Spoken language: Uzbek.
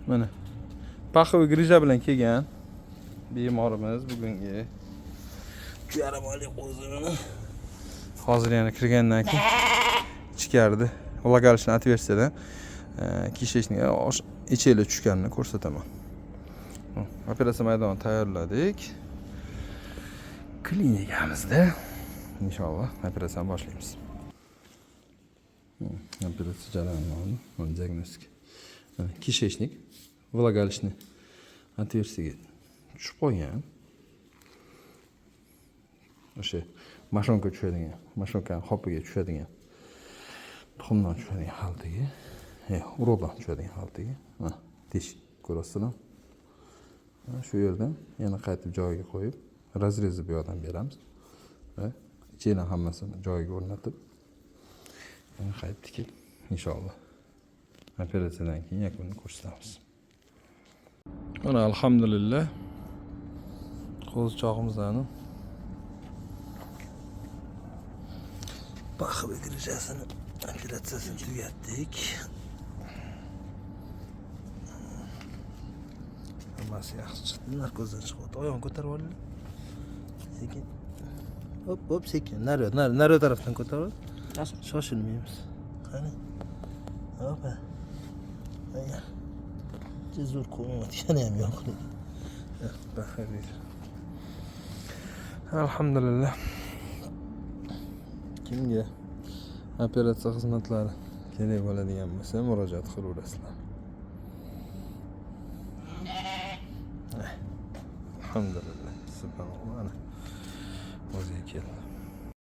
Mana паховый грыжа bilan kelgan bemorimiz bugungi. Yarim oylik qo'zini. Hozir yana kirgandan keyin ichkarida влагалищный отверстие dan кишечник ichaklar tushganini ko'rsataman. Operatsiya maydonini tayyorladik. Klinikamizda inshaalloh operatsiyani boshlaymiz. Operatsiya jarayonini oldi. Mana diagnostika. Mana кишечник влагалищный отверстие ga tushib qolgan. O'sha мошонка tushadigan, мошонка ni hopiga tushadigan, tuxumdan tushadigan xaltaga, urug'dan tushadigan xaltaga. Mana teshik ko'rasizlar. Mana shu yerdan yana qaytib joyiga qo'yib, разрез ni bu yoqdan beramiz va ichaklarni hammasini joyiga o'rnatib, yana qaytib tikib, inshaalloh operatsiyadan keyin yakunini ko'rsatamiz. Mana alhamdulillah qo'zichoqimizni паховый грыжа sini operatsiyasini tugatdik. Hammasi yaxshi chiqdi. Narkozdan chiqyapti. Oyog'ini ko'tarib oling. Sekin. Hop, hop, sekin. Nari, nari, nari tarafdan ko'tarib ol. Shoshilmaymiz. Qani. Hopa. Aya. Zo'r ko'rinmayotgani ham yo'q. Паховый. Alhamdulillah. Kimga operatsiya xizmatlari kerak bo'ladigan bo'lsa, murojaat qilaverasizlar. Alhamdulillah. Subhanalloh. Ana o'ziga keldi.